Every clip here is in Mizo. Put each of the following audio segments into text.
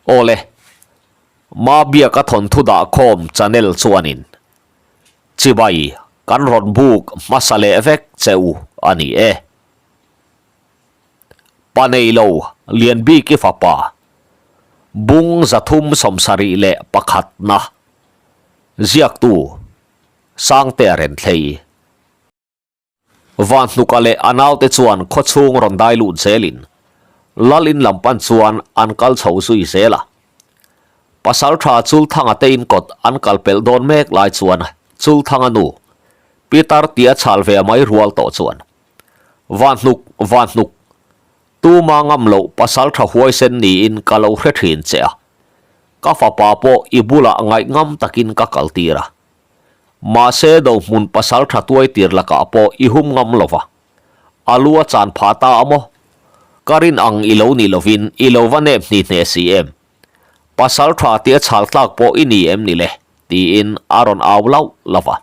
Awle, Mabiaka thawnthu dahkhawm channel chuanin chibai kan rawn buk hmasa leh vek che u a ni e. Pa neilo Lianbiki fapa bung 371 na ziaktu Sangtea Renthlei. Vanhnuka leh a naute chuan khawchhung rawn dai lut zelin Lal in lam pan chuan an kal chho zui zel a. Pasaltha Chulthanga te in kawt an kal pelh dawn mek lai chuan Chulthanga nu Peter tia chhal ve mai rual tawh chuan Vanhnuk, Vanhnuk, tuma ngam loh pasaltha huaisen niin ka lo hre thin che a, ka fapa pawh i bulah ngaihngam takin ka kaltir a. Mahse do hmun pasal tha tuai tir lakah pawh i hum ngam lo va, a lu a chan phah ta a maw? Ka rin ang i lo ni lovin i lo va nep hni hne si em? Pasal tha tia chhal tlak pawh i ni em ni le? tiin a rawn au lauh lauh va.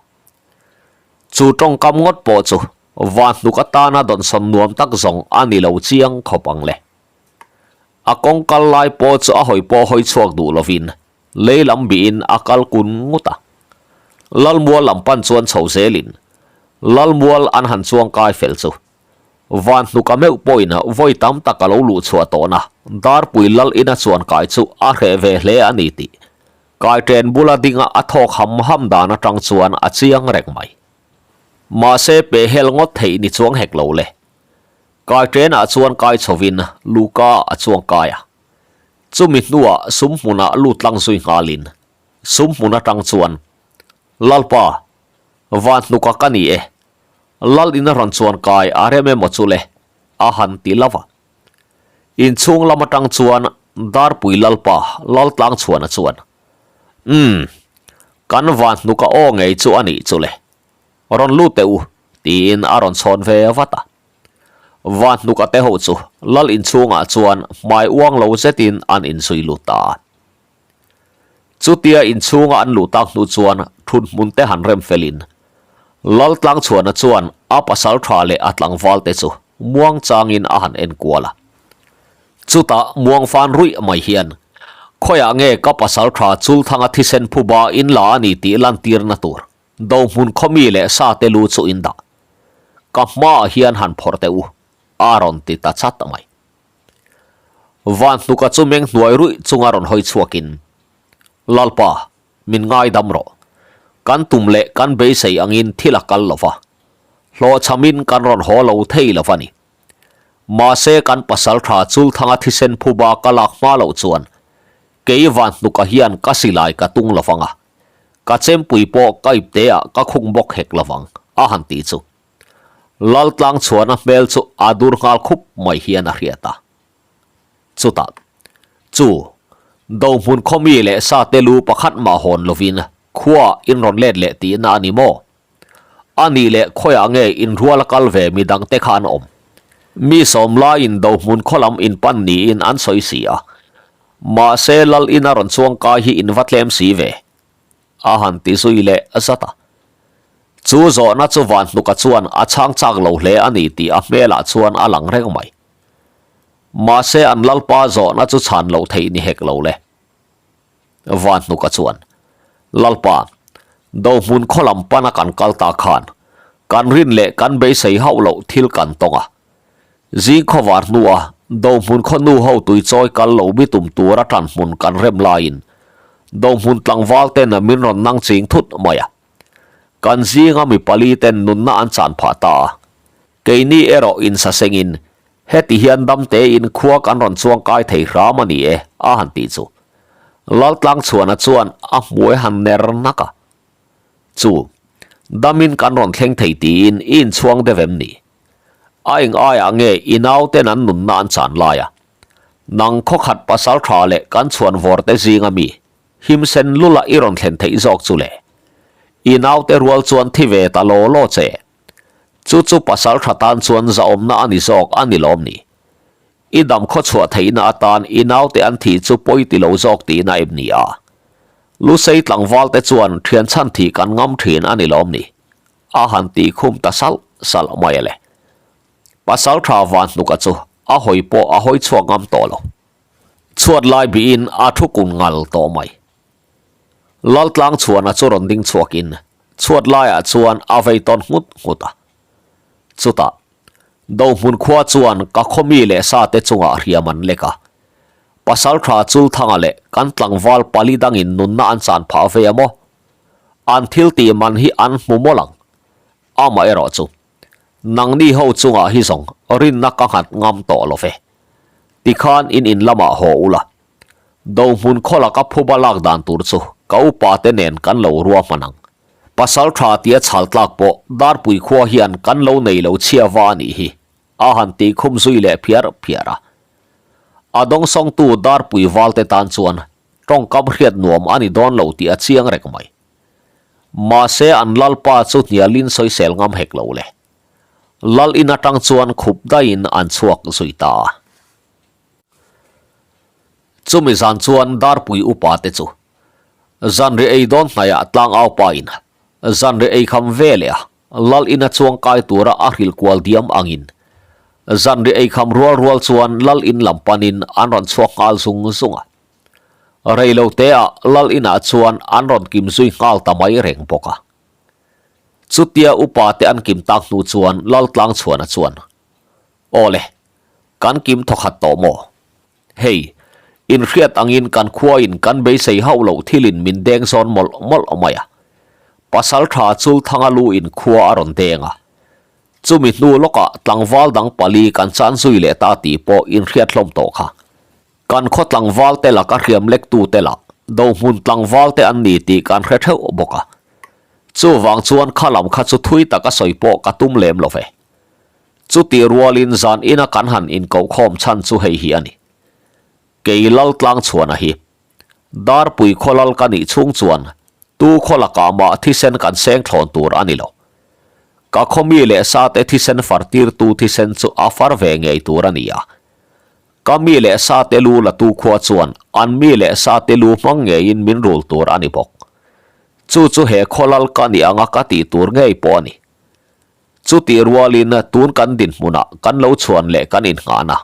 Chu tawngkam ngawt pawh chu van hnuk atana dawnsawn nuam tak zawng a ni lo chiang khawp ang le. A kawng kal lai pawh chu a hawi pawh hawi chhuak duh lovin Lei lam bihin a kal kun ngut a. Lalmual lam pan chuan chho zelin Lalmual an han chuang kai fel chu van hnuka meuh pawhin vawi tam tak a lo luh chhuah tawhna Darpui Lal ina chuan kai chu a hreh ve hle a ni tih Kaiṭen bula dinga a thawk ham ham dan aṭang chuan a chiang reng mai. Mahse pehhel ngawt theih ni chuang hek lo le. Kaiṭenah chuan kai chhovin Luka a chuang kai a. Chumi hnuah sum hmunah lut tlang zui nghalin sum hmun atang chuan, Lalpa, van hnuka ka ni e, Lal ina rawn chuan kai a rem emaw chu le, a han ti lo va. Inchhung lam atang chuan Darpui Lalpa Laltlangchhuana chuan, Umm, kan van hnuka aw ngei chu a nih chu le, rawn lut teh u, tiin a rawn chhawn ve vat a. Va hnuk a te ho chu lal inchhungah chuan hmai uang lo zetin an inzui lut ta a. Chutia inchhunga an luh tak hnu chuan thut hmun te han rem felin Lal Tlangchhuana chuan a pasal tha leh a tlangval te chu muang changin a han en kual a. Chutah muang fan ruih mai hian khawiah nge ka pasal tha Chulthanga thisen phuba in la a ni tih lantirna tur Do hmun khawmi leh sa te lu chu in dah. Ka hmaah hian han phawrh teh u, a rawn ti ta chat mai. Van hnuka chu meng hnuai ruih chunga rawn hawi chhuakin, Lalpa, min ngaidam rawh. Kan tum leh kan beisei angin thil a kal lo va, hlawhchhamin kan rawn haw lo thei lo va ni. Mahse kan pasal tha Chulthanga thisen phuba ka lak hma loh chuan kei van hnuka hian ka silai ka tung lo vang a, Ka chempui pawh ka ipte ah ka khung bawk hek lovang, a han ti chu. Laltlang chhuahna hmel chu a dur nghal khup mai hian a hriat a. Chutah, chu, Dohmun khawmi leh sa te lu pakhat mah hawn lovin khua in rawn let leh tihna a ni maw? A nih leh khawiah nge inrual a kal ve midang te kha an awm? Mi sawm laiin Dohmun khaw lam in pan niin an sawi si a. Mahse Lal ina rawn chuang kai hi in va tlem si ve, a han ti zui leh zat a. Chu zawhna chu Vanhnuka chuan a chhang chak lo hle a ni tih a hmelah chuan a lang reng mai. Mahse an Lalpa zawhna chu chhan loh theih ni hek lo le. Vanhnuka chuan, Lalpa, Dohmun khaw lam pana kan kal ta khan kan rin leh kan beisei hauh loh thil kan tawng a. Zing khawvar hnua Dohmun khaw nu ho tui chawi kal lo mi tum tura tan hmun kan rem laiin Dohmun tlangval ten min rawn nang ching thut mai a. Kan zinga mi pali ten nunna an chan phah ta a. Keini erawh insasengin heti hian dam tein khua kan rawn chuang kai thei hram a ni e a han tih chu. Laltlangchhuana chuan a hmuai han ner nak a. Chu, damin kan rawn thleng thei tiin i inchhuang deuh em ni? A eng aiah nge i nauten an nunna an chan lai a? Nang khawkhat pasal tha leh kan chhuan vawr te zinga mi himsen lula i rawn thlen theih zawk chu le? I naute rual chuan thi ve ta law law che. Chu chu pasal tha tan chuan zahawmna a ni zawk a ni lawm ni? I dam khaw chhuah theihna atan i naute an thih chu pawi ti lo zawk tihna em ni a? Lusei tlangval te chuan thian chhan thih kan ngam thin a ni lawm ni? A han tih khum ta salh salh mai a le. Pasal tha van hnuka chu a hawi pawh a hawi chhuak ngam tawh lo. Chhuat lai bihin a thu kun ngal tawh mai. Laltlang chhuana chu rawn ding chhuakin chhuat laiah chuan a vei tawn nghut nghut a. Chutah, Dohmun khua chuan ka khaw mi leh sa te chungah hriam an lek a. Pasaltha Chulthanga leh kan tlangval pali dangin nunna an chan phah ve a maw? An thil tih man hi an hmu mawlh ang. Amaherawh chu, nangni ho chungah hi zawng rinna ka nghat ngam tawh lo ve. Tikhan in in lamah haw ula. Dohmun khaw laka phuba lak dan tur chu ka upa te nen kan lo ruahman ang. Pasal tha tia chhal tlak pawh Darpui khua hian kan lo nei lo chhia va a nih hi, a han tih khum zui leh phiar phiar a. A dawngsawngtu Darpui valte tan chuan tawngkam hriat nuam a ni dawn lo tih a chiang reng mai. Mahse an lalpa chu hnialin sawisel ngam hek lo le. Lal in atang chuan khup daihin an chhuak zui ta a. Chumi zan chuan Darpui upa te chu zanri ei dawn hnaihah tlangau pain zanri ei kham ve leh a, lal ina chuang kai tura a hrilh kual diam angin zanri ei kham rual rual chuan lal in lam panin an rawn chhuak nghal zung zung a. Reilo teah lal inah chuan an rawn kim zui nghal ta mai reng bawk a. Chutia upa te an kim tak hnu chuan lal tlangchhuana chuan, Aw le, kan kim thawkhat tawh maw? Hei, inhriat angin kan khuain kan beisei hauh loh thilin min deng zawn mawlh mawlh mai a. Pasal tha Chulthanga lu in khua a rawn deng a. Chumi hnu lawkah tlangval dang pali kan chan zui leh ta tih pawh inhriat hlawm tawh kha. Kan khaw tlangval te laka hriam lektu te lah dohmun tlangval te an ni tih kan hre theuh bawk a. Chuvang chuan kha lam kha chu thui taka sawi pawh ka tum lem lo ve. Chutih rualin zan ina kan han inkohkhawm chhan chu hei hi a ni. Kei Laltlangchhuana hi Darpui khaw lal ka nih chhung chuan tu khaw lakah mah thisen kan seng thlawn tur a ni lo. Ka khaw mi leh sate thisen far tirtu thisen chu a far ve ngei tur a ni a. Ka mi leh sate lu latu khua chuan an mi leh sate lu hmang ngeiin min rul tur a ni bawk. Chu chu he khaw lal ka nih anga ka tih tur ngei pawh a ni. Chutih rualin tun kan dinhmunah kan lo chhuan leh kan innghahna,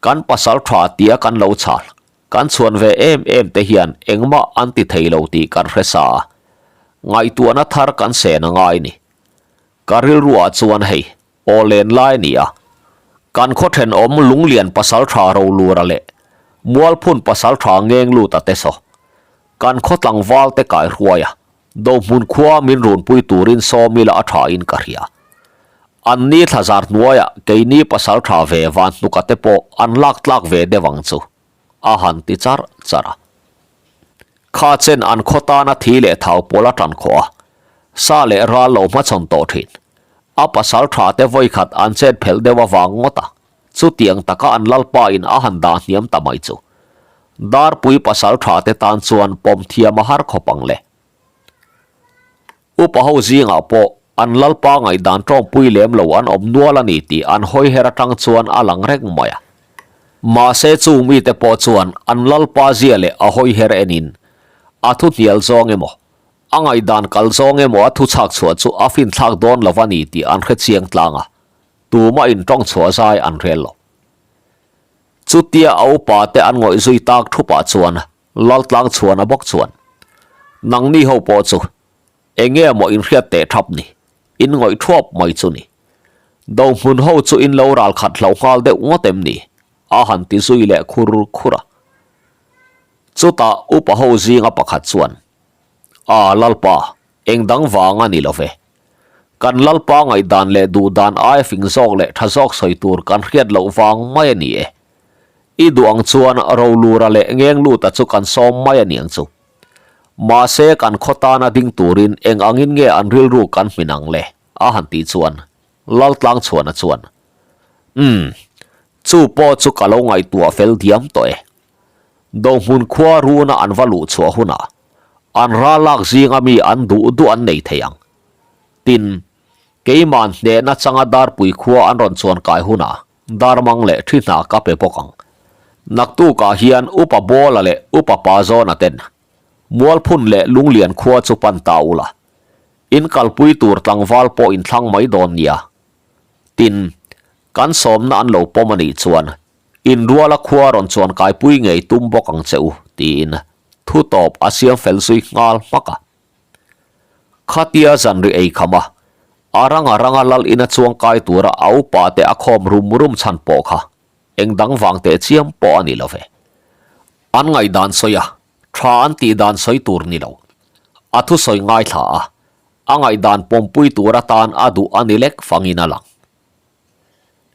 kan pasal tha tia kan lo chhal, kan chhuan ve em em te hian engmah an ti thei lo tih kan hre sa a, ngaihtuahna thar kan sen a ngai ni. Ka rilruah chuan hei, aw len lai a ni a, kan khaw thenawm Lunglian pasal tha Rolura leh Mualphun pasal tha Ngengluta te saw, kan khaw tlangval te kaihruai a, Dohmun khua min runpui turin sawmila a tha in ka hria. An ni thlazar hnuaiah keini pasal tha ve van hnuka te pawh an lak tlak ve deuh ang chu, a han ti char char a. Kha chen an khaw tana thi leh thau pawl a tan khawh a, sa leh ral lo hmachhawn tawh thin. A pasal tha te vawikhat an chet phelh deuh avang ngawt a, chutiang taka an lalpa in a han dah hniam ta mai chu. Darpui pasal tha te tan chuan pawm thiam a har khawp ang le. Upa ho zingah pawh an lalpa ngaihdan tawngpui lem lo an awm nual a ni tih an hawi her atang chuan a lang reng mai a. Mahse chung mite pawh chuan an lalpa zia leh a hawi her enin a thu hnial zawng emaw, a ngaihdan kal zawng emaw a thu chhak chhuah chu a finthlak dawn lo a ni tih an hre chiang tlang a, tumah in tawng chhuah zai an rel lo. Chutia a upa te an ngawih zui tak thupah chuan Laltlang chhuan a bawk chuan, Nangni ho pawh chu eng nge maw in hriat teh thap ni, in ngawih thuap mai chu ni. Dohmun ho chu in lo ral khat hlo nghal deuh ngawt em ni? a han ti zui leh khur khur a. Chutah upa ho zinga pakhat chuan, A Lalpa, eng dang vang a ni lo ve. Kan Lalpa ngaihdan leh duhdan aia fing zawk leh tha zawk sawi tur kan hriat loh vang mai a ni e. I duh ang chuan Rolura leh Ngengluta chu kan sawm mai a niang chu. Mahse kan khaw tana ding turin eng angin nge an rilru kan hmin ang le? a han tih chuan Laltlangchhuana chuan, Umm, chu pawh chu ka lo ngaihtuah fel diam tawh e. Dohmun khua runa an va luh chhuah hunah an ral lak zinga mi an duh duh an nei thei ang. Tin, keiman hnehna changa Darpui khua an rawn chuan kai hunah Darmang leh thi hna ka pe bawk ang. Naktukah hian Upa Bawla leh Upa Pazawna ten Mualphun leh Lunglian khua chu pan ta ula, in kalpui tur tlangval pawh in thlang mai dawn nia. Tin, kan sawmna an lo pawm a nih chuan. Inruala khua rawn chuan kaipui ngei tum bawk ang che u, tiin thu tawp a siam fel zui nghal hmak a. Khatia zanri ei kham a, a ranga ranga lal ina chuang kai tura a upa te a khawm rum rum chhan pawh kha eng dang vang teh chiam pawh a ni lo ve. An ngaihdan sawi a, tha an tih dan sawi tur ni lo. A thusawi ngaithla a, a ngaihdan pawmpui tur atan a duh a ni lek fangin a lang.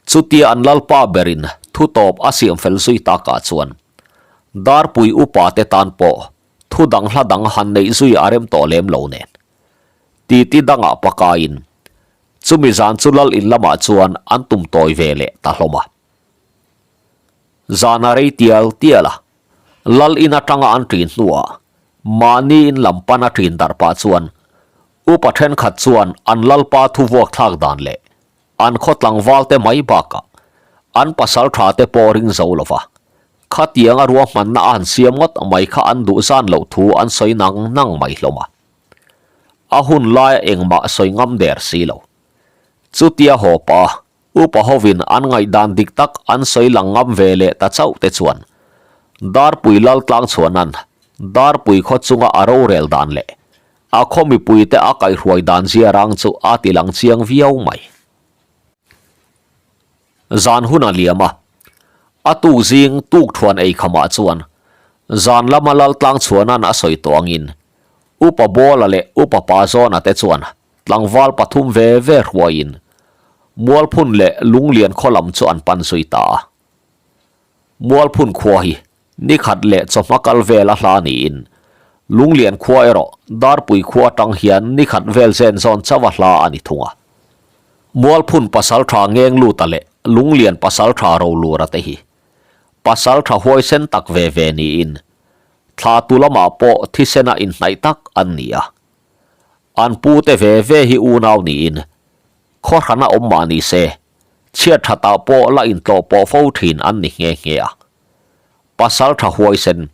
Chutia an lalpa berin thu tawp a siam fel zui takah chuan Darpui upa te tan pawh thu dang hla dang han neih zui a rem tawh lem lo nen. Titi dangah pakaiin chumi zan chu lal in lamah chuan an tum tawi ve leh ta hlawm a. Zan a rei tial tial a, lal in atanga an ṭin hnuah mahni in lam pan a ṭin darh pah chuan Upa thenkhat chuan an lalpa thu vuak thlak dan leh an khaw tlangvalte mai bakah an pasal tha te pawh ring zo lo va, khatianga ruahmanna a han siam ngawt mai kha an duh zan loh thu an sawi nang nang mai hlawm a. A hun laia engmah sawi ngam der si lo. Chutia haw pah Upa hovin an ngaihdan dik tak an sawi lang ngam ve leh ta chauh te chuan Darpui lal tlang chhuahnan Darpui khaw chunga a rorel dan leh a khaw mipuite a kaihhruai dan zia rang chu a ti lang chiang viau mai. Zan hun a liam a, a tuk zing tuk thuan ei khamah chuan zan lama lal tlang chhuahnan a sawi tawh angin Upa Bawla leh Upa Pazawna te chuan Tlangval pathum ve ve hruaiin Mualphun leh Lunglian khaw lam chu an pan zui ta a. Mualphun khua hi ni khat leh chawhma kal vel a hla niin Lunglian khua erawh Darpui khua atang hian ni khat vel zen zawn chauh a hla a ni thung a. Mualphun pasaltha Ngengluta leh Lunglian pasaltha Rolura te hi pasaltha huaisen tak ve ve niin thla tu lamah pawh thisena inhnaih tak an ni a. An pu te ve ve hi unau niin khaw hrana awm mah ni se, chhiat thatah pawh la intlawh pawh fo thin an ni nghe nghe a. Pasal tha huaisen,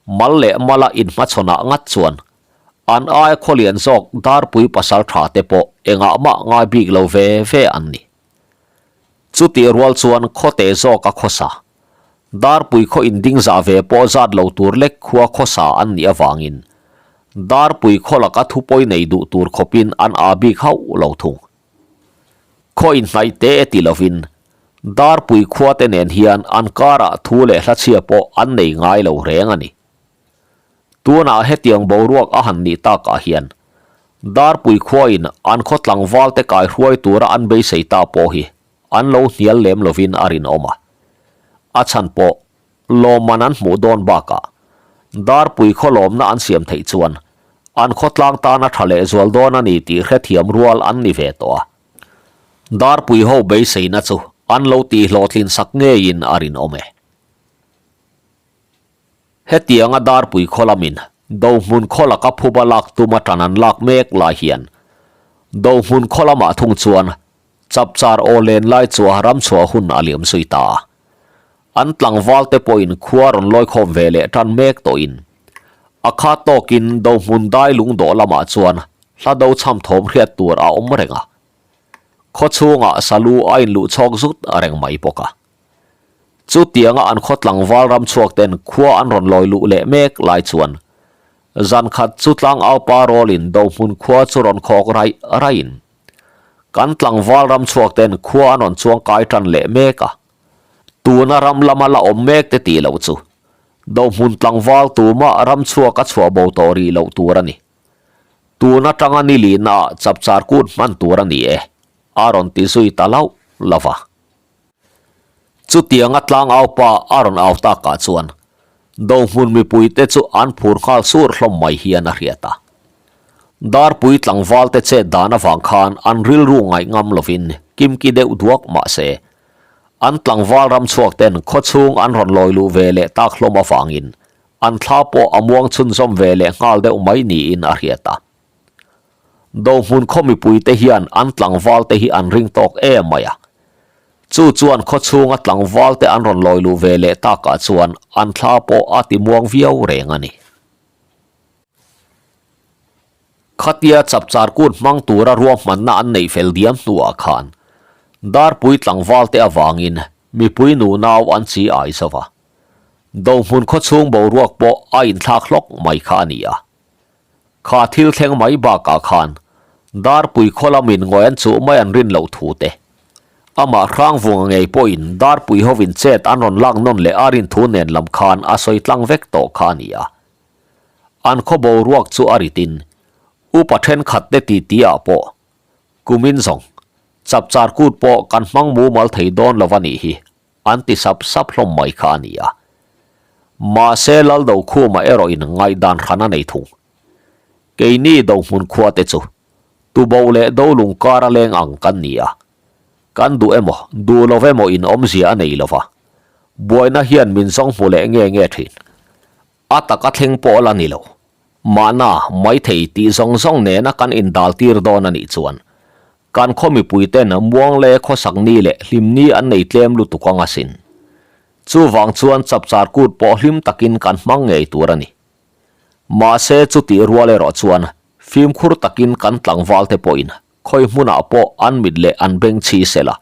mal leh mala inhmachhawnah ngat chuan an aia khawlian zawk Darpui pasal tha te pawh engah mah ngai bik lo ve ve an ni. Chutih rual chuan khawte zawk a khawsa. Darpui khaw inding zah ve pawh zat lo tur lek khua khawsa an nih avangin Darpui khaw laka thupawi nei duh tur khawpin an aa bik hauh lo thung. Khaw inhnaih te e ti lovin Darpui khua te nen hian an karah thu leh hlachhia pawh an nei ngai lo reng a ni. Tunah hetiang boruak a han nih takah hian Darpui khuain an khaw tlangval te kaihruai tura an beisei ta pawh hi an lo hnial lem lovin a rinawm a. A chhan pawh lawmman an hmuh dawn bakah Darpui khaw lawmna an siam theih chuan an khawtlang tana tha lehzual dawn a ni tih hrethiam rual an ni ve tawh a. Darpui ho beiseina chu an lo tihhlawhtlin sak ngeiin a rinawm e. Hetianga Darpui khaw lamin Dohmun khaw laka phuba lak tuma tan an lak mek lai hian Dohmun khaw lamah thung chuan chapchar aw len lai chua ram chhuah hun a liam zui ta a. An tlangval te pawhin khua rawn lawikhawm ve leh tan mek tawhin a kha tawkin Dohmun dai lungdawh lamah chuan hla do chham thawm hriat tur a awm reng a. Khaw chhungah salu a inluh chhawk zut reng mai bawk a. Chutianga an khaw tlangval ram chhuak ten khua an rawn lawi luh leh mek lai chuan zan khat chu tlangaupa rawlin Dohmun khua chu rawn khawk raih raihin kan tlangval ram chhuak ten khua an rawn chuang kai tan leh mek a. Tuna ram lama la awm mek te tih loh chu Dohmun tlangval tumah ram chhuak a chhuah bo tawh rih loh tur a ni. Tun atanga ni lihna ah chapchar kut hman tur a ni e, a rawn ti zui ta lauh lauh va. Chutianga tlangaupa a rawn au takah chuan Dohmun mipuite chu an phur nghal sur hlawm mai hian a hriat a. Darpui tlangvalte chet dan avang khan an rilru ngaih ngam lovin kimki deuh duak mah se, an tlangval ram chhuak ten khawchhung an rawn lawi luh ve leh tak hlawm avangin an thla pawh a muang chhunzawm ve leh nghal deuh mai niin a hriat a. Dohmun khaw mipuite hian an tlangval te hi an ring tawk em mai a. Chu chuan khaw chhunga tlangval te an rawn lawi luh ve leh takah chuan an thla pawh a ti muang viau reng a ni. Khatia chapchar kut hmang tura ruahmanna an neih fel diam hnuah khan Darpui tlangval te avangin. mipui nunau an chi ai zo va. Dohmun khawchhung boruak pawh a inthlak hlawk mai kha a ni a. Kha thil thleng mai bakah khan Darpui khaw lamin ngawi an chuh mai an rin loh thu te, amah Hrangvunga ngei pawhin Darpui hovin chet an rawn lak nawn leh a rin thu nen lam khan a sawi tlang vek tawh kha a ni a. An khaw boruak chu a ritin upa thenkhat te titi ah pawh kumin zawng chapchar kut pawh kan hmang mumal thei dawn lo a nih hi an ti sap sap hlawm mai kha a ni a. Mahse Laldokhuma erawhin ngaihdan hran a nei thung. Keini Dohmun khua te chu Tubo leh Dolung kar a leng ang kan ni a. Kan duh emaw, duh lo emaw in awmzia a nei lo va. Buaina hian min zawng hmu leh nge nge thin. A taka thleng pawh la ni lo. Mahna, maithei tih zawng zawng nena kan indal tir dawn a nih chuan kan khaw mipuiten muang leh khawsak ni leh hlim ni an nei tlem lutuk ang asin. Chuvang chuan chapchar kut pawh hlim takin kan hmang ngei tur a ni. Mahse chutih rual erawh chuan fimkhur takin kan tlangval te pawhin khawi hmunah pawh an mit leh an beng chhi sela,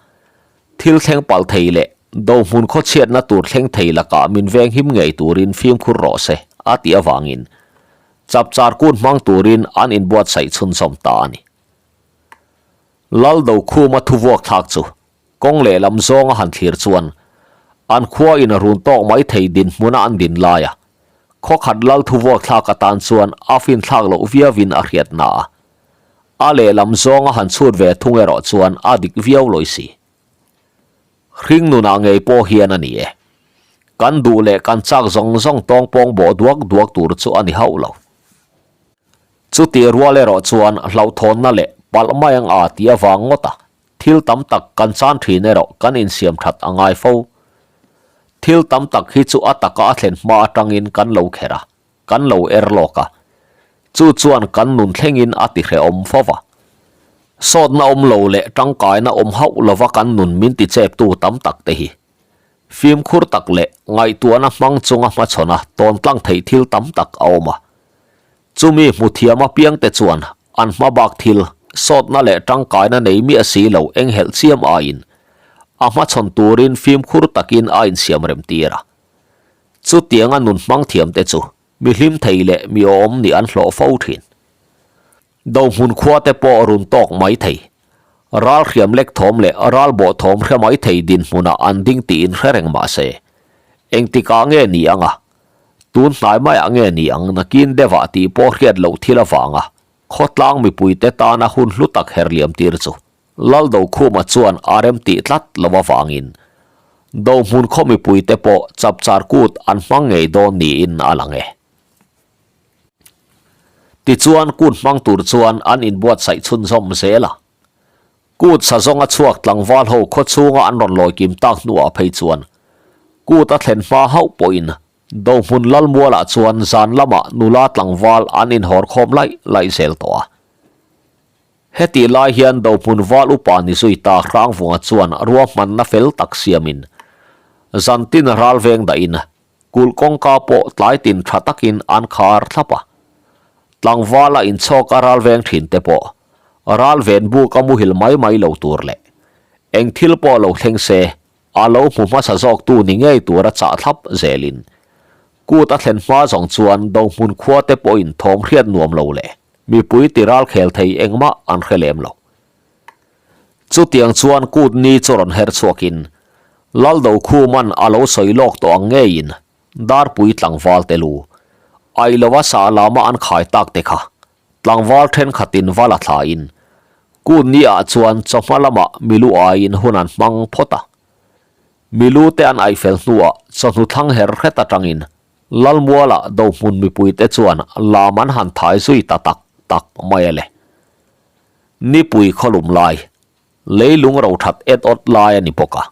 thil thleng palh thei leh dohmun khawchhiatna tur thleng thei lakah min veng him ngei turin fimkhur rawh se a tih avangin chapchar kut hmang turin an inbuatsaih chhunzawm ta a ni. Laldokhuma thuvuak thlak chu kawng lehlam zawnga han thlir chuan an khua in a run tawk mai thei dinhmuna an din laia khaw khat lal thuvuak thlak atan chuan a finthlak loh viauin a hriatna a. A lehlam zawnga han chhut ve thung erawh chuan a dik viau lawi si. Hring nunah ngei pawh hian a ni e. Kan duh leh kan chak zawng zawng tawngpawng bawh duak duak tur chu a ni hauh lo. Chutih rual erawh chuan hlauhthawnna leh palh mai ang a tih avang ngawt a, thil tam tak kan chan thin erawh kan insiam that a ngai fo. Thil tam tak hi chu a taka a thlen hma atangin kan lo kher a, kan lo er lawk a, chu chuan kan nun thlengin a ti hrehawm fo va. Sawtna awm lo leh tangkaina awm hauh lova kan nun min ti cheptu tam tak te hi fimkhur tak leh ngaihtuahna hmang chunga hmachhawna tawntlang theih thil tam tak a awm a. Chumi hmu thiam apiangte chuan an hma bak thil sawtna leh tangkaina nei miah si lo enghelh chiam aiin a hmachhawn turin fimkhur takin a insiam rem tir a. Chutianga nun hmang thiamte chu mi hlim thei leh mi awm nih an hlawh fo thin. Dohmun khuate pawh run tawk mai thei. Ral hriam lek thawm leh ral bawh thawm hre mai thei dinhmunah an ding tiin hre reng mah se, engtikah nge ni ang a? Tun hnai maiah nge ni ang nakin deuhah tih pawh hriat loh thil avanga khawtlang mipuite tana hun hlu tak herliam tir chu Laldokhuma chuan a rem tih tlat lo avangin Dohmun khaw mipuite pawh chapchar kut an hmang ngei dawn niin a lang e. Tichuan kut hmang tur chuan an inbuatsaih chhunzawm zel a. Kut sa zawnga chhuak tlangval ho khaw chhunga an rawn lawi kim tak hnuah phei chuan kut a thlen hma hauh pawhin Dohmun Lalmualah chuan zan lamah nula tlangval an inhawr khawm laih laih zel tawh a. Hetih lai hian Dohmun val upa ni zui ta Hrangvunga chuan ruahmanna fel tak siamin zantin ral veng dahin Kulh kawngka pawh tlai tin tha takin an khar thlap a. Tlangvala inchhawka ral veng thin te pawh ral ven buk a muhil mai mai lo tur leh eng thil pawh lo thleng se a lo hmu hmasa zawktu ni ngei tura chah thlap zelin kut a thlen hma zawng chuan Dohmun khua te pawhin thawm hriat nuam lo leh mipui ti ral khel thei engmah an hre lem lo. Chutiang chuan kut ni chu rawn her chhuakin Laldokhum-a'n a lo sawi lawk tawh ang ngeiin Darpui tlangval te lu aih lova sah lama an khai tak te kha tlangval thenkhatin va la thlain kut ni ah chuan chawhma lamah milu aiin hun an hmang phawt a. Milu te an aih fel hnuah chawhnu thlang her hret atangin Lalmualah Dohmun mipuite chuan lam an han thai zui ta tak tak mai a le. Nipui khawlum lai, leilung ro that et awt lai a ni bawk a.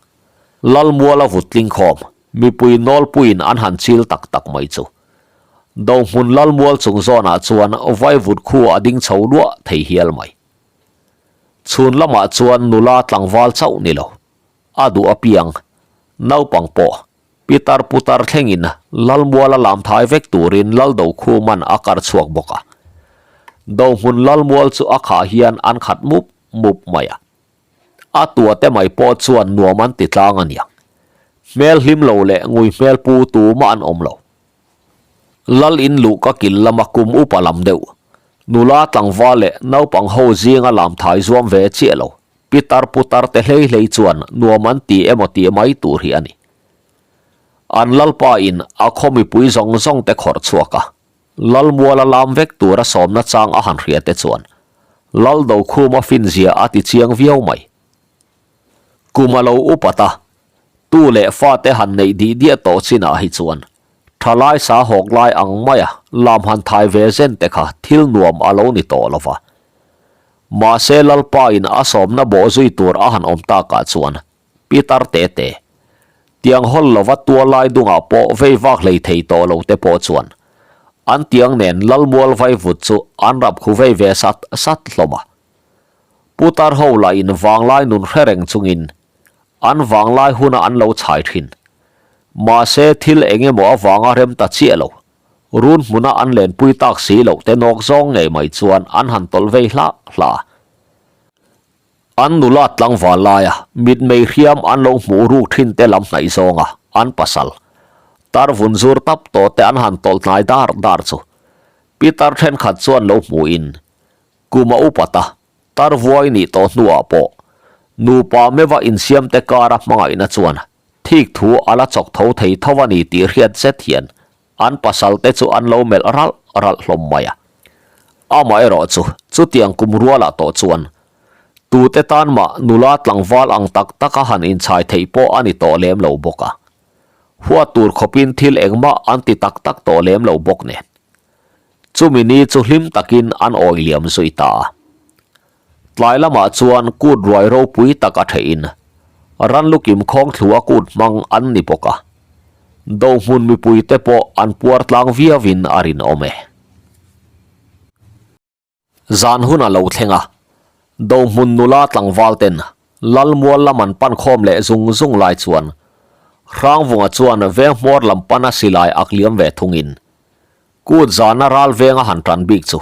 Lalmuala vut tling khawm, mipui nawlpuiin an han chil tak tak mai chu. Dohmun Lalmual chung zawnah chuan vaivut khu a ding chho luah thei hial mai. Chhun lamah chuan nula tlangval chauh ni lo, a duh apiang, naupang pawh Pitar putar thlengin Lalmuala lam thai vek turin Laldokhum-a'n a kar chhuak bawk a. Dohmun Lalmual chu a khah hian an khat mup mup mai a. A tua te mai pawh chuan nuam an ti tlang a niang. Hmel hlim lo leh ngui hmel pu tumah an awm lo. Lal in luh ka kil lama kum upa lam deuh, nula tlangval leh naupang ho zinga lam thai zuam ve chiah lo, pitar putar te hlei hlei chuan nuam an ti emaw tih mai tur hi a ni. An lalpa in a khaw mipui zawng zawng te khawrh chhuak a, Lalmuala lam vek tura sawmna chang a han hria te chuan Lal Dokhuma finzia a ti chiang viau mai. Kum a lo upat a, tu leh fate han neih dih diah tawh chinah hi chuan thalai sa hawk lai ang maia lam han thai ve zen te kha thil nuam a lo ni tawh lo va. Mahse Lalpa in a sawmna bawh zui tur a han awm takah chuan Pitar te te, tiang hawl lova tual lai dungah pawh vei vak hlei thei tawh lo te pawh chuan an tiang nen Lalmual vaivut chu an rap khu vei ve sat sat hlawm a. Putar ho lah in vanglai nun hre reng chungin an vanglai huna an lo chhai thin. Mahse thil eng emaw avanga rem ta chiah lo, run hmuna an lenpui tak si loh te nawk zawng ngei mai chuan an han tawlh vei hlah hlah a. An nula tlangval laia mitmei hriam an lo hmuh ruk thin te lam hnaih zawnga an pasal tar vun zur tap tawh te an han tawlh hnai dar dar chu pitar thenkhat chuan lo hmuhin kum a upat a, tar vuai nih tawh hnuah pawh nupa meuha insiam te kara hmangaihna chuan thik thu a la chawk tho thei tho a ni tih hriat zet hian An pasal te chu an lo melh ralh ralh hlawm mai a. Amaherawh chu chutiang kum rualah tawh chuan tute tan mah nula tlangval ang tak taka han inchhai theih pawh a ni tawh lem lo bawk a. Huat tur khawpin thil engmah an ti tak tak tawh lem lo bawk nen. Chumi ni chu hlim takin an awi liam zui ta a. Tlai lamah chuan kut ruai ropui tak a thehin ranlukim khawng thlu a kut hmang an ni bawk a, dohmun mipuite pawh an puar tlang viauin a rinawm e. Zan hun a lo thleng a, dohmun nula tlangval ten Lalmual lam an pan khawm leh zung zung lai chuan Hrangvunga chuan veng hmawr lam pana silai ak liam ve thungin Kut zana ral venga han tan bik chu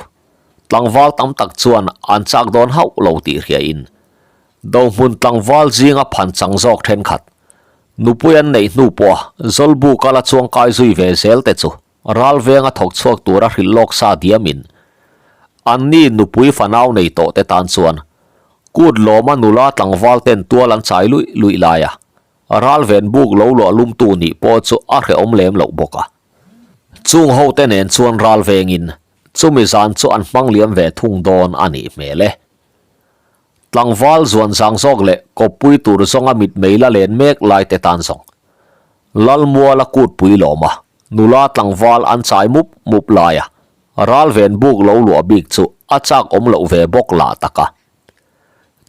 tlangval tam tak chuan an chak dawn hauh lo tih hriain Dohmun tlangval zinga phan chang zawk thenkhat nupui an neih hnu pawha Zawlbuka la chuangkai zui ve zel te chu ral venga thawk chhuak tura hrilh lawk sa diamin anni nupui fanau nei tawh te tan chuan kut lawma nula tlangval ten tual an chai luih luih laia ral ven buk lo luah lumtu nih pawh chu a hrehawm lem loh bawk a. Chung hote nen chuan ral vengin chumi zan chu an hmang liam ve thung dawn a nih hmel e. Tlangval zuan zang zawk leh kawppui tur zawnga mitmei la len mek lai te tan zawng. Lalmuala kutpui lawma nula tlangval an chai mup mup laia ral ven buk lo luah bik chu a chak awm loh ve bawk lah tak a.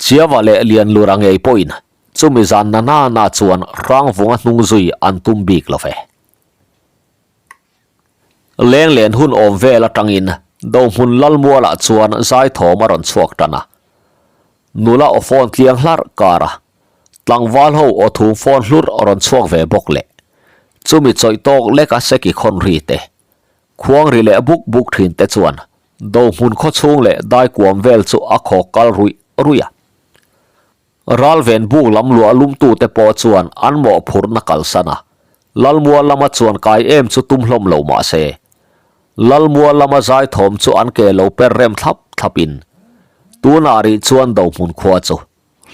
Chiava leh Lianlura ngei pawhin chumi zan na na na chuan Hrangvunga hnung zui an tum bik lo ve. Lenglen hun awm vel atangin Dohmun Lalmualah chuan zaithawm a rawn chhuak tan a. Nula aw phone tliang hlarh kar a, tlangval ho aw thum phone hlur rawn chhuak ve bawk leh chumi chawih tawk leka seki khawn ri te, khuang ri leh buk buk thin te chuan Dohmun khawchhung leh daikuam vel chu a khawk kal ruih ruih a. Ralven buk lam luah lumtute pawh chuan an mawhphurhna kalsan a, Lalmual lama chuan kai em chu tum hlawm lo mah se, Lalmual lama zaithawm chu an ke lo per rem thlap thlapin, tunah rih chuan Dohmun khua chu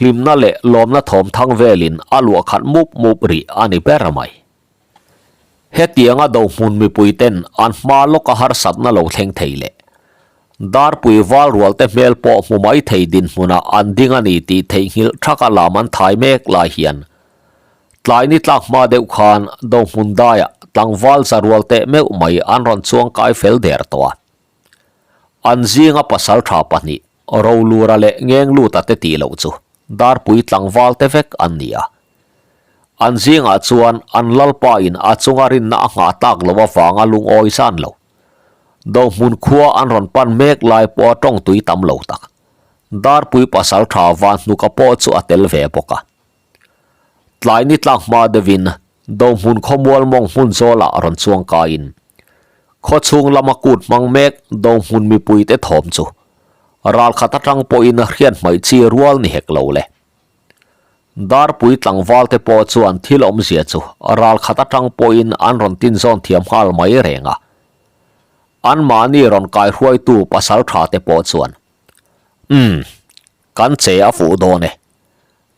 hlimna leh lawmna thawm thang velin a luah khat mup mup rih a ni ber mai. Hetianga Dohmun mipuiten an hma lawka harsatna lo thleng thei leh Darpui val rualte hmel pawh hmu mai thei dinhmunah an ding a ni tih theihnghilh thaka lam an thai mek lai hian tlai ni tlak hma deuh khan Dohmun daiah tlangval za rual teh meuh mai an rawn chuang kai fel der tawh a. An zinga pasal tha pahnih Rolura leh Ngengluta te tih loh chu Darpui tlangval te vek an ni a. An zingah chuan an lalpa in a chunga rinna a nghah tak loh avanga lungawi zan lo. Dohmun khua an rawn pan mek lai pawha tawng tui tam lo tak. Darpui pasal tha van hnuka pawh chu a tel ve bawk a. Tlai ni tlak hma deuhin Dohmun khawmual mawng hmun zawlah rawn chuang kaiin khaw chhung lama kut hmang mek Dohmun mipuite thawm chu ralkhat atang pawhin hriat hmaih chi rual ni hek lo le. Darpui tlangval te pawh chuan thil awmzia chu ral khat atang pawhin an rawn tinzawn thiam nghal mai reng a. Anmahni rawn kaihruaitu pasaltha te pawh chuan, Umm, kan che a fuh dawn e.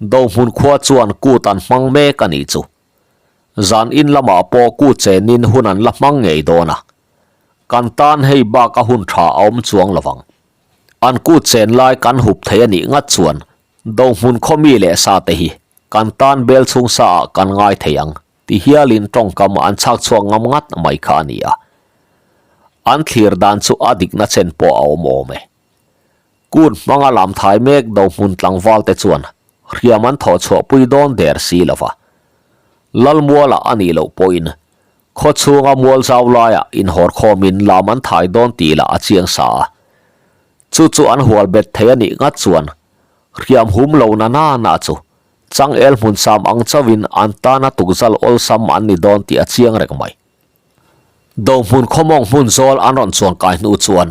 Dohmun khua chuan kut an hmang mek a nih chu. Zan in lamah pawh kut chenin hun an la hmang ngei dawn a. Kan tan hei bak a hun tha a awm chuang lo vang. An kut chen lai kan hup thei a nih ngat chuan Dohmun khaw mi leh sa te hi kan tan bel chhung sa ah kan ngai thei ang ti hialin tawngkam an chhak chhuak ngam ngat mai kha a ni a. An thlir dan chu a dikna chen pawh a awm awm e. Kut hmanga lam thai mek Dohmun tlangval te chuan hriam an thawh chhuah pui dawn der si lo va. Lalmualah a nih loh pawhin khaw chhunga mual zau laiah inhawr khawmin lam an thai dawn tih lah a chiang sa a. Chu chu an hual bet thei a nih ngat chuan hriam hum lo na na na chu changel hmun sam ang chauhin an tana tukzal awlsam an ni dawn tih a chiang reng mai. Dohmun khawmawng hmun zawl an rawn chuan kai hnu chuan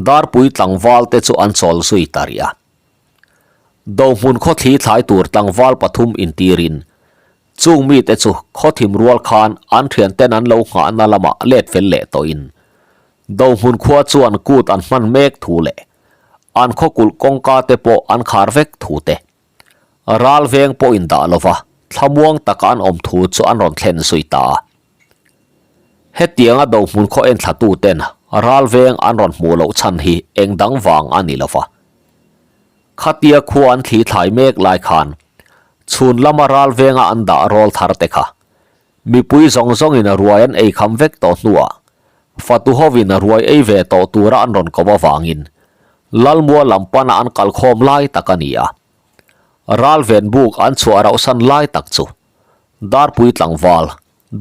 Darpui tlangval te chu an chawl zui ta rih a. Dohmun khawthli thlai tur tlangval pathum intirin chung mite chu khawthim rual khan an thianten an lo nghahna lamah let fel leh tawhin Dohmun khua chuan kut an hman mek thu leh an khawkulh kawngka te pawh an khar vek thu te ral veng pawh indah lova thlamuang taka an awm thu chu an rawn thlen zui ta a. Hetianga Dohmun khaw enthla ten ral veng an rawn hmuh loh chhan hi eng dang vang a ni lova. Khatia khua an thli thlai mek lai khan chhun lama ral venga an dah rawl thar te kha mipui zawng zawngin ruai an ei kham vek tawh hnuah fatu hovin ruai ei ve tawh tura an rawn ko avangin Lalmua lam pana an kalkhawm lai tak a ni a. Ral ven buk an chhuah rauhsan lai tak chu Darpui tlangval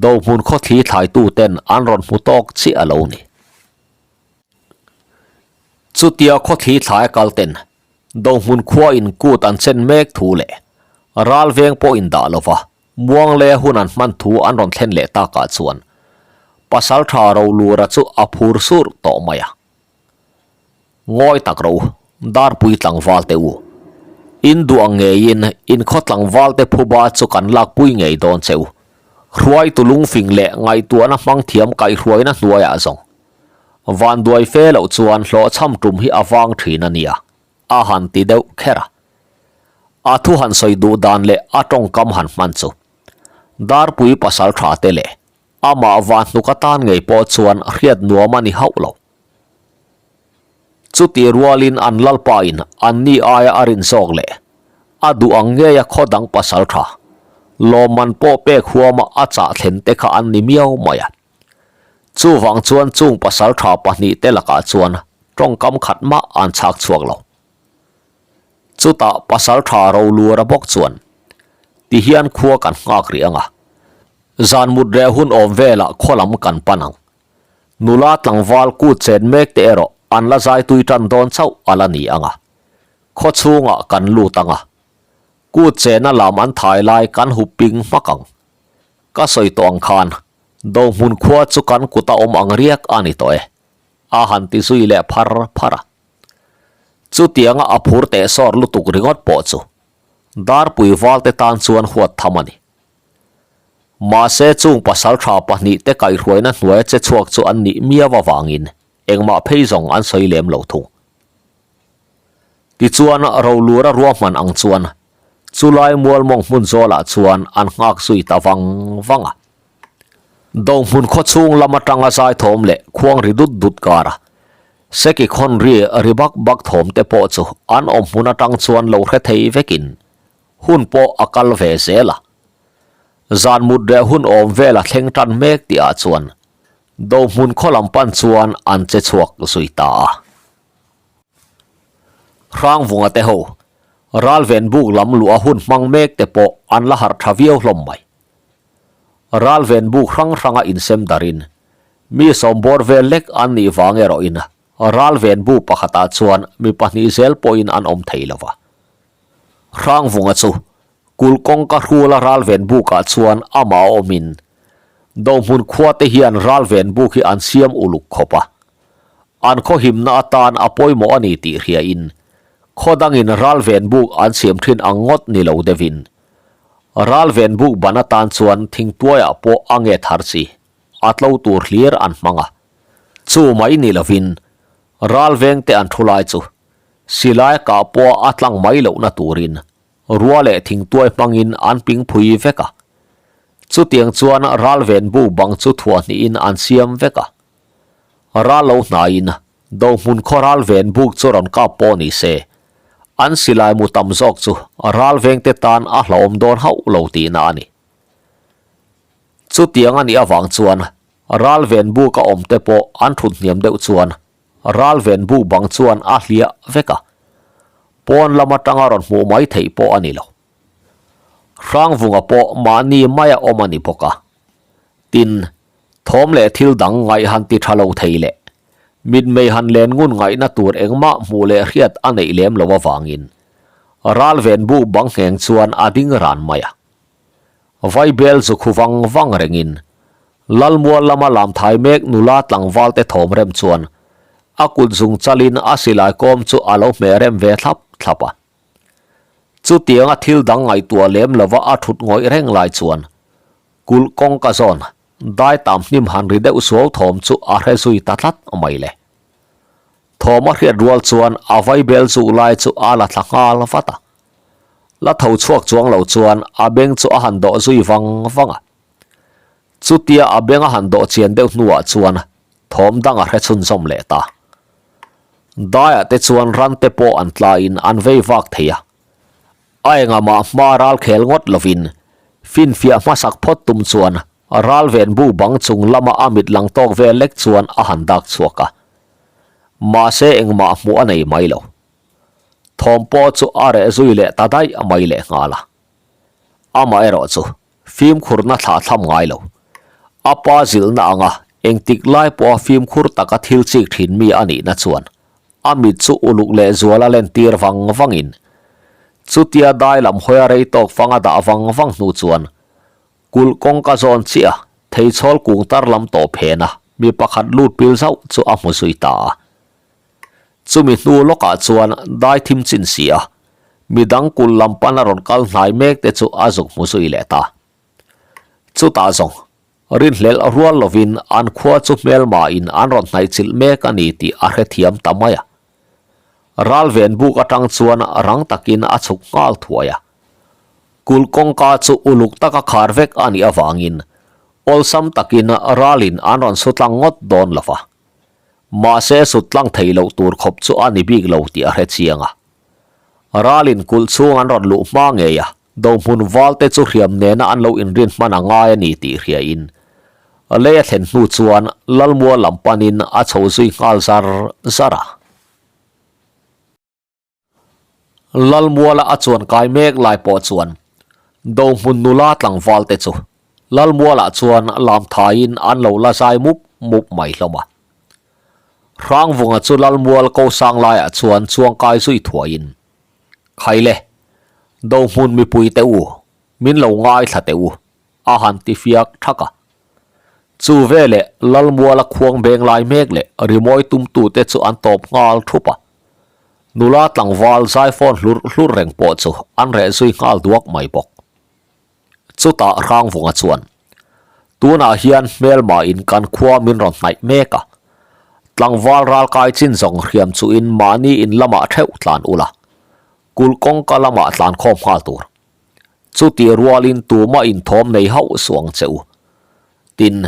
Dohmun khawthli thlaitu ten an rawn hmu tawk chiah a lo ni. Chutia khawthli thlai a kal ten Dohmun khua in kut an chen mek thu leh ral veng pawh in dah lova muang leh hun an hman thu an rawn thlen leh takah chuan Pasaltha Rolura chu a phur sur tawh mai a. Ngawi tak ro, Darpui tlangval te u. In duh ang ngeiin in khaw tlangval te phuba chu kan lakpui ngei dawn che u. Hruaitu lungfing leh ngaihtuahna hmang thiam kaihhruaina hnuaiah zawng. Vanduai fe loh chuan hlawhchham tum hi a vang thin a nia, a han ti deuh kher a. A thu han sawi duh dan leh a tawngkam han hman chu. Darpui pasal tha te leh amah van hnuk atan ngei pawh chuan hriat nuam a ni hauh lo. Chutih rualin an lalpain anni aia a rin zawk leh a duh ang ngeia khaw dang pasal tha lawmman pawh pek huama a chah thlen te kha an ni miau mai a. Chuvang chuan chung pasal tha pahnihte lakah chuan tawngkam khat mah an chhak chhuak lo. Chutah pasal tha Rolura bawk chuan, Tihian khua kan nghak rih ang a, zan mut reh hun awm velah khaw lam kan pan ang. Nula tlangval kut chen mek te erawh an la zai tui tan dawn chauh a la ni ang a, khaw chhungah kan lut ang a, kut chena lam an thai lai kan hup ping hmak ang. Ka sawi tawh ang khan Dohmun khua chu kan kut a awm ang riak a ni tawh e, a han ti zui leh phar phar a. Chutianga a phur teh sawr lutuk ringawt pawh chu Darpui valte tan chuan huat tham a ni. Mahse chung pasal tha pahnihte kaihhruaina hnuaia che chhuak chu an nih miau avangin engmah phei zawng an sawi lem lo thung. Tichuan Rolura ruahman ang chuan chulai mualmawng hmun zawlah chuan an nghak zui ta vang vang a. Dohmun khaw chhung lam atanga zaithawm leh khuang ri dut dut kara Seki khawn ri ri bak bak thawm te pawh chu an awm hmun atang chuan lo hre thei vekin hun pawh a kal ve zel a. Zan mut reh hun awm vel a thleng tan mek tih ah chuan Dohmun khaw lam pan chuan an che chhuak zui ta a. Hrangvunga te ho, Ralven buk lam luh a hun hmang mek te pawh an la harh tha viau hlawm mai. Ralven buk hrang hranga insem darin mi sawmbawr vel lek an nih vang erawhin Ralven bu pakhatah chuan mi pahnih zel pawhin an awm thei lo va. Hrangvunga chu kulh kawngka hrula Ralven bukah chuan amah a awmin Dohmun khua te hian Ralven buk hi an siam uluk khawp a. An khaw himna atan a pawimawh a ni tih hriain khaw dangin Ralven buk an siam thin ang ngawt ni lo deuhin. Ralven buk ban atan chuan thingtuaiah pawh a nge thar chi, a tlo tur hlir an hmang a. Chu mai ni lovin ralveng te an thu lai chu silai kah pawha a tlang mai lohna turin rua leh thingtuai hmangin an ping phui vek a. Chutiang chuan ralven buk bang chu thuah hnihin an siam vek a. Ral lo hnaiin Dohmun khaw ral ven buk chu rawn kap pawh ni se, an silai mu tam zawk chu ral vengte tan a hlauhawm dawn hauh lo tihna a ni. Chutiang a nih avang chuan ral ven buk a awmte pawh an thut hniam deuh chuan ral ven buk bang chuan a hliah vek a, pawn lam atanga rawn hmuh mai theih pawh a ni lo. Hrangvunga pawh mahni maia awm a ni bawk a, tin, Thawm leh thil dang ngaih han ti tha lo thei leh mitmei han len ngun ngaihna tur engmah hmuh leh hriat a neih lem lo avangin ral ven bu bang ngheng chuan a ding ran mai a. Vaibel zu khu vang vang rengin Lalmual lama lamthai mek nula tlangval te thawm rem chuan a kut zung chalin a silai kawm chu a lo hmeh rem ve thlap thlap a. Chutianga thil dang ngaihtuah lem lova a thut ngawih reng lai chuan Kulh kawngka zawn dai tam hnim han ri deuh suau thawm chu a hre zui ta tlat mai le. Thawm a hriat rual chuan a vaibel zuh lai chu a la thla nghal vat a. La tho chhuak chuang lo chuan a beng chu a han dawh zui vang vang a. Chutia a beng a han dawh chian deuh hnuah chuan thawm dang a hre chhunzawm leh ta. Daiah te chuan ran te pawh an tlaiin an vei vak thei a. A engah hma ral khel ngawt lovin finfiah hmasak phawt tum chuan ral ven bu bang chung lama a mit lang tawk vel lek chuan a han dak chhuak a. Mahse engmah hmuh a nei mai lo. Thawm pawh chu a reh zui leh ta daih mai leh nghal a. Amaherawh chu fimkhurna thlah thlam ngai lo. A pa zilhna anga engtik lai pawha fimkhur taka thil chik thin mi a nihna chuan A mit chu uluk leh zual a lentir vang vangin chutia dai lam hawia rei tawk fang a dah vang vang hnu chuan kulh kawngka zawn chiah theichhawl kung tar lam tawh phen a mi pakhat lut pil zauh chu a hmu zui ta a. Chumi hnu lawkah chuan dai thim chin si a midang kulh lam pan a rawn kal hnai mek te chu a zuk hmu zui leh ta. Chutah zawng Rinhlelh rual lovin an khua chu hmelmain an rawn hnaihchilh mek a ni tih a hrethiam ta mai a. Ral ven buk atang chuan rang takin a chhuk nghal thuai a. Kulh kawngka chu uluk taka khar vek a nih avangin awlsam takin ralin an rawn su tlang ngawt dawn lo va. Mahse sut tlang thei loh tur khawp chu a ni bik lo tih a hrechiang a. Ralin kulh chhung an rawn luh hma ngei a. Dohmun valte chu hriam nena an lo inrin hman a ngai a ni tih hriain lei a thlen hnu chuan Lalmua lam panin a chho zui nghal zar zar a. Lalmuala a chuan kai mek lai pawh chuan Dohmun nula tlangvalte chu Lalmualah chuan lam thaiin an lo la zai mup mup mai hlawm a. Hrangvunga chu Lalmual ko sang laiah chuan chuangkai zui thuaiin Khaile, Dohmun mipui te u, min lo ngaithla teh u, a han ti fiak thak a. Chu veleh Lalmuala khuang beng lai mek leh rimawi tumtute chu an tawp nghal thup a. Nula tlangval zaifawn hlurh hlurh reng pawh chu an reh zui nghal duak mai bawk. Chutah Hrangvunga chuan, Tunah hian hmelma in kan khua min rawn hnaih mek a. Tlangval ralkai chin zawng hriam chuhin mahni in lamah theuh tlan ula, kulh kawngka lamah tlan khawm nghal tur. Chuti rualin tumah inthawm nei hauh suh ang che u. Tin,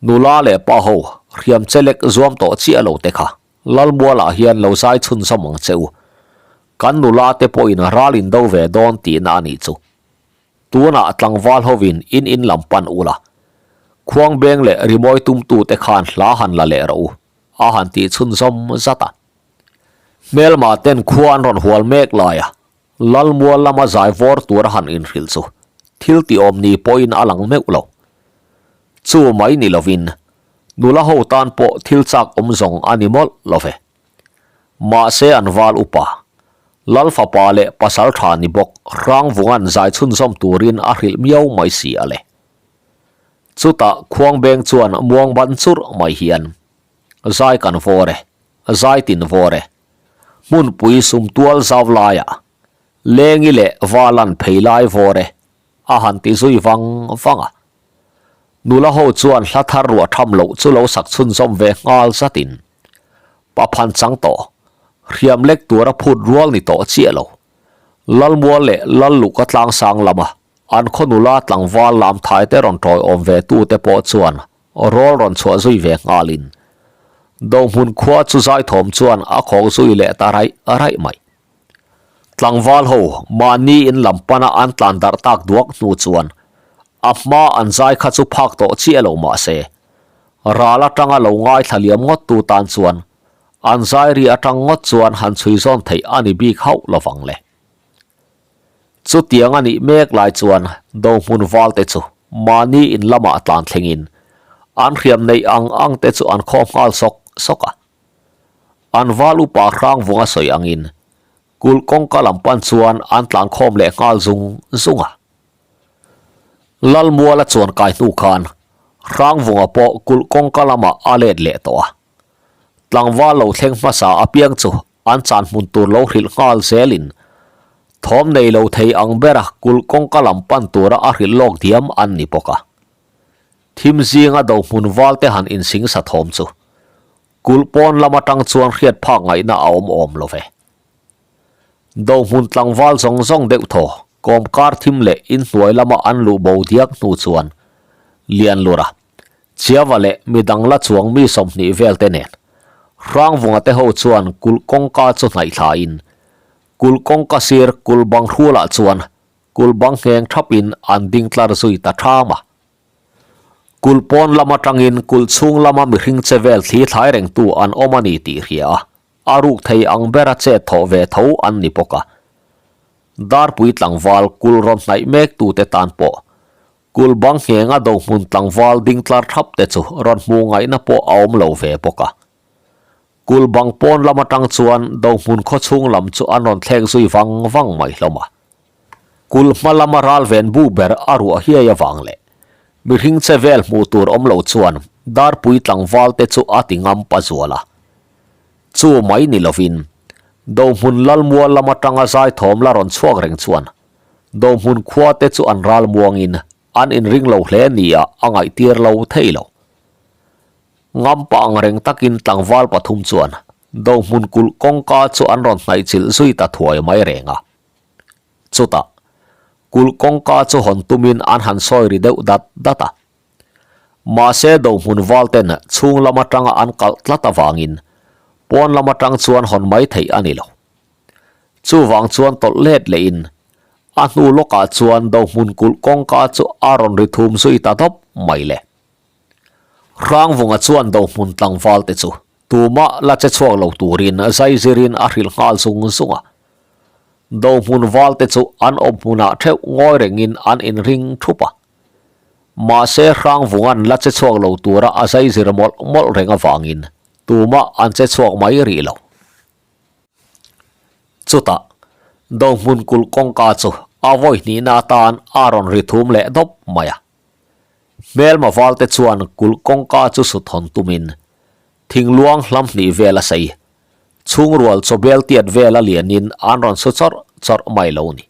nula leh pa ho hriam chelek zuam tawh chiah lo te kha Lalmualah hian lo zai chhunzawm ang che u. Kan nula te pawhin ral in do ve dawn tihna a nih chu. Tunah tlangval hovin in in lam pan ula, khuangbeng leh rimawi tumtute khan hla han la leh rawh u, a han tih chhunzawm zat a. Hmelma ten khua an rawn hual mek laia Lalmual lama zai vawr tur a han inhrilh chu thil ti awm ni pawhin a lang meuh lo. Chu mai ni lovin nula ho tan pawh thil chak awm zawng a ni mawlh lo ve. Mahse an val upa, Lal fapa leh pasal tha ni bawk Hrangvunga'n zai chhunzawm turin a hrilh miau mai si a le. Chutah Khuangbeng chuan muang ban churh mai hian, Zai kan vawr e, zai tin vawr e, hmunpui sumtual zau laiah Lengi leh Valan phei lai vawr e. a han ti zui vang vang a. Nula ho chuan hla thar ruah tham loh chu lo sak chhunzawm ve nghal zatin pa phan chang tawh, hriam lek tura phut rual ni tawh chiah lo. Lalmual leh Lalluka tlangsang lama an khaw nula tlangval lam thai te rawn tawiawm ve tute pawh chuan rawl rawn chhuah zui ve nghalin Dohmun khua chu zaithawm chuan a khawk zui leh ta raih raih mai. Tlangval ho mahni in lam pana an tlan darh tak duak hnu chuan a hma an zai kha chu phak tawh chiah lo mah se, ral atanga lo ngaithla liam ngawt tu tan chuan an zai ri atang ngawt chuan han chhui zawn theih a ni bik hauh lovang le. Chutiang a nih mek lai chuan Dohmun valte chu mahni in lamah tlan thlengin an hriam neih ang ang te chu an khawm nghal sawk sawk a. An val upa Hrangvunga sawi angin kulh kawngka lam pan chuan an tlan khawm leh nghal zung zung a. Lalmuala chuan kai hnu khan Hrangvunga pawh kulh kawngka lamah a let leh tawh a. Tlangval lo thleng hmasa apiang chu an chan hmun tur lo hrilh nghal zelin thawm nei lo thei ang bera kulh kawngka lam pan tura a hrilh lawk diam an ni bawk a. Thim zinga do hmun val te han insing sa thawm chu kulh pawn lam atang chuan hriat phak ngaihna a awm awm lo ve. Do hmun tlangval zawng zawng deuh thaw kawm kar thim leh inhnuai lama an luh bo diak hnu chuan Lianlura, Chiava leh midang la chuang mi 20 vel te nen Hrangvunga te ho chuan kulh kawngka chu hnaih thlain kulh kawngka sir kulh bang hrualah chuan kulh bang ngheng thapin an ding tlar zui ta ṭham a. Kulh pawn lam atangin kulh chhung lama mihring che vel thli thlai rengtu an awm a ni tih hria a, a ruk thei ang bera chet thawh ve tho an ni bawk a. Darpui tlangval kulh rawn hnaih mek tute tan pawh kulh bang nghenga dohmun tlangval ding tlar thap te chu rawn hmuh ngaihna pawh a awm lo ve bawk a. Kulh bang pawn lam atang chuan Dohmun khaw chhung lam chu an rawn thlek zui vang vang mai hlawm a. Kulh hma lama ral ven bu ber a ruah hiai avang leh mihring che vel hmuh tur awm lo chuan Darpui tlangval te chu a ti ngam pa zual a. Chu mai ni lovin Dohmun Lalmual lam atanga zaithawm la rawn chhuak reng chuan Dohmun khua te chu an ral muangin an inring lo hle nia a ngaihtir lo thei lo. Ngampa ang reng takin tlangval pathum chuan Dohmun kulh kawngka chu an rawn hnaih chilh zui ta thuai mai reng a. Chutah, kulh kawngka chu hawn tumin an han sawi ri deuh dat dat a. Mahse Dohmun valten chhung lam atanga an kalh tlat avangin pawn lam atang chuan hawn mai theih a ni lo. Chuvang chuan tawlh let lehin a hnu lawkah chuan Dohmun kulh kawngka chu a rawn ri thum zui ta dawp mai le. Hrangvunga chuan Dohmun tlangval te chu tumah la che chhuak lo turin zai zirin a hrilh nghal zung zung a. Dohmun val te chu an awm hmunah theuh ngawi rengin an inring thup a. Mahse Hrangvunga'n la che chhuak lo tura a zai zir mawlh mawlh reng avangin tumah an che chhuak mai rih lo. Chutah Dohmun kulh kawngka chu a vawi hnihna atan a rawn ri thum leh dawp mai a. Hmelma valte chuan kulh kawngka chu sut hawn tumin thingluang hlam hnih vel a sei. Chhungrual chawbel tiat vel a lianin an rawn su chawrh chawrh mai lo ni.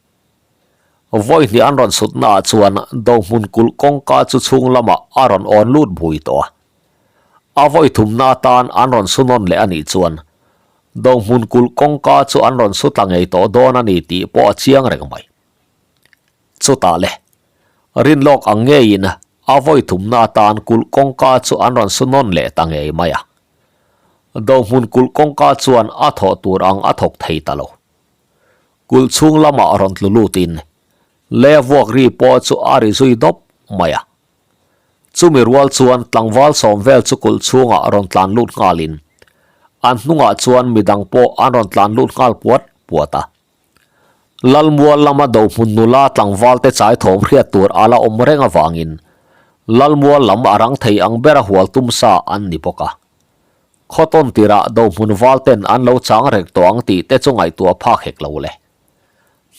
Vawi hnih an rawn sutnaah chuan Dohmun kulh kawngka chu chhung lamah a rawn awn lut bui tawh a. A vawi thumna atan an rawn su nawn leh a nih chuan Dohmun kulh kawngka chu an rawn su tla ngei tawh dawn a ni tih pawh a chiang reng mai. Chutah le, rinlawk ang ngeiin a vawi thumna atan kulh kawngka chu an rawn su nawn leh ta ngei mai a. Dohmun kulh kawngka chuan a thawh tur ang a thawk thei ta lo. Kulh chhung lamah rawn tlu lutin le vuak ri pawh chu a ri zui dawp mai a. Chumi rual chuan tlangval sawm vel chu kulh chhungah rawn tlan lut nghalin an hnungah chuan midang pawh an rawn tlan lut nghal puat puat a. Lalmual lama Dohmun nula tlangvalte chai thawm hriat tur a la awm reng avangin Lalmual lam a rang thei ang bera hual tum sa an ni bawk a. Khawtawn tirah Dohmun valten an lo chang reng tawh ang tih te chu ngaihtuah phak hek lo le.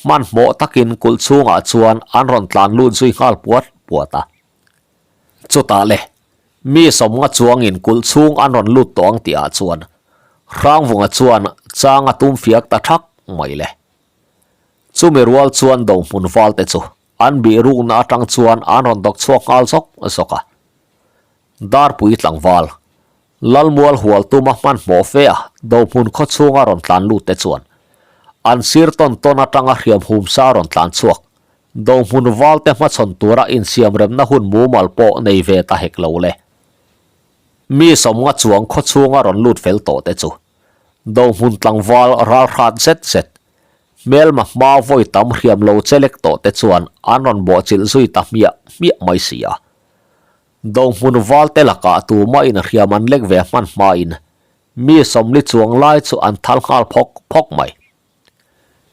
Hmanhmawh takin kulh chhungah chuan an rawn tlan lut zui nghal puat puat a. Chutah le, mi sawmnga chuangin kulh chhung an rawn lut tawh ang tihah chuan Hrangvunga chuan chang a tum fiak ta thak mai le. Chumi rual chuan Dohmun valte chu an bih rukna atang chuan an rawn dawk chhuak nghal zawk zawk a. Darpui tlangval, Lalmual hual tuma hmanhmawh fe a Dohmun khaw chhunga rawn tlan lut te chuan an sir tawn tawn atanga hriam hum sa rawn tlan chhuak. Dohmun valte hmachhawn tura insiamremna hun mumal pawh nei ve ta hek lo le. Mi sawmnga chuang khaw chhunga rawn lut fel tawh te chu Dohmun tlangval ralhrat zet zet, hmelma hma vawi tam hriam lo che lek tawh te chuan an rawn bawhchilh zui ta hmiah hmiah mai si a. Dohmun valte lakah tumah in hriam an lek ve hman hmain mi sawmli chuang lai chu an thal nghal phawk phawk mai.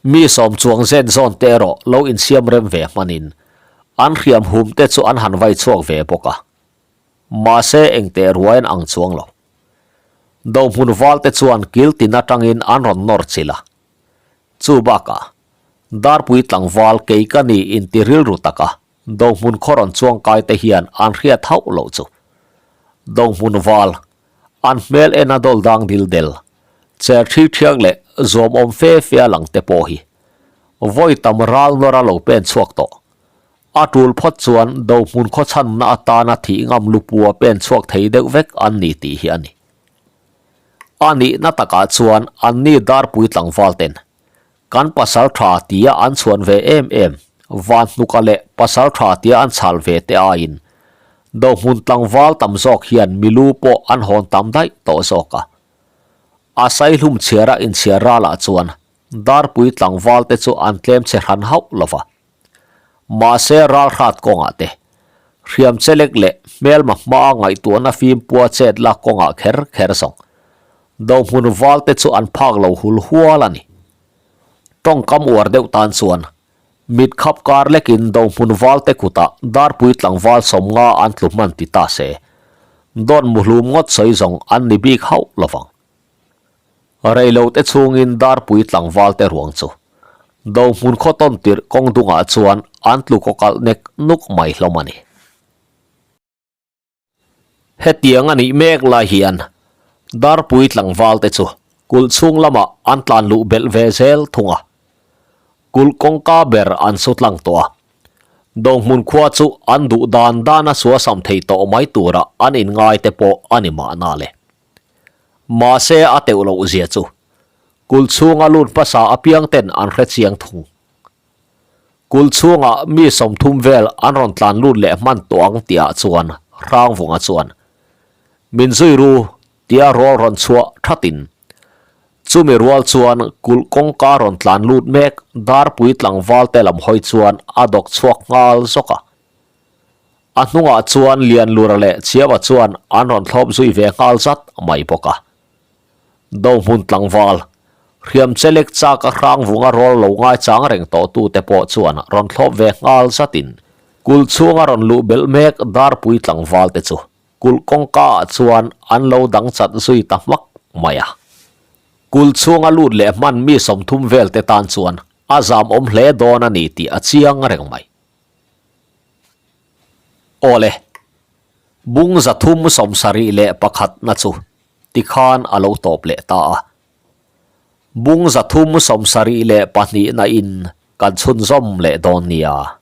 Mi sawm chuang zen zawn te erawh lo insiam rem ve hmanin an hriam hum te chu an han vai chhuak ve bawk a. Mahse engteh ruai an ang chuang lo. Dohmun valte chuan kil tin atangin an rawn nawr chilh a. Chu bakah Darpui tlangval kei ka ni inti rilru taka Dohmun khaw rawn chuangkai te hian an hriat hauh loh chu. Dohmun val, an hmel en a dawl dang dil del, cher thi thiang leh zuam awm fe fe a lang te pawh hi vawi tam ral nawr a lo pen chhuak tawh. A tul phawt chuan Dohmun khaw chhanna atana thih ngam lupua pen chhuak thei deuh vek an ni tih hi a ni. A nihna takah chuan anni Darpui tlangval ten Kan pasal tha tia an chhuan ve em em, van hnuka leh pasal tha tia an chhal ve te aiin Dohmun tlangval tam zawk hian milu pawh an hawn tam daih tawh zawk a. A saihlum chhiara inchhiar ralah chuan Darpui tlangval te chu an tlem che hran hauh lo va. Mahse ralhrat kawngah te, hriam chelek leh hmelma hmaa ngaihtuahna fim pua chet lak kawngah kher kher zawng Dohmun valte chu an phak lo hul hual a ni. Tawngkam uar deuh tan chuan mit khap kar lekin Dohmun valte kutah Darpui tlangval 50 an tlu hman ti ta se, dawn muhlum ngawt sawi zawng an ni bik hauh lo vang. Reilote chhungin Darpui tlangvalte ruang chu Dohmun khaw tawn tirh kawng dungah chuan an tlu kaw kalh nek nuk mai hlawm a ni. Hetiang a nih mek lai hian Darpui tlangval te chu kulh chhung lamah an tlan luh belh ve zel thung a. Kulh kawngka ber an su tlang tawh a. Dohmun khua chu an duh dan dan a suasam thei tawh mai tura an inngai te pawh a ni mahna le. Mahse a teuh loh zia chu kulh chhunga lut hmasa apiang ten an hre chiang thung. Kulh chhungah mi 30 vel an rawn tlan lut leh hman tawh ang tihah chuan Hrangvunga chuan, Min zui ru tia rawl rawn chhuah thatin chumi rual chuan kulh kawngka rawn tlan lut mek Darpui tlangval te lam hawi chuan a dawk chhuak nghal zawk a. A hnungah chuan Lianlura leh Chiava chuan an rawn thlawp zui ve nghal zat mai bawk a. Dohmun tlangval, hriam chelek chak a hrang vunga rawl lo ngaichang reng tawh tute pawh chuan rawn thlawp ve nghal zatin kulh chhunga rawn luh belh mek Darpui tlangval te chu kulh kawngka ah chuan an lo dang chat zui ta hmak mai a. Kulh chhunga lut leh hman mi 30 vel te tan chuan a zam awm hle dawn a ni tih a chiang reng mai. Awle, bung 371 na chu tikhan a lo tawp leh ta a. Bung 372 na in kan chhunzawm leh dawn nia.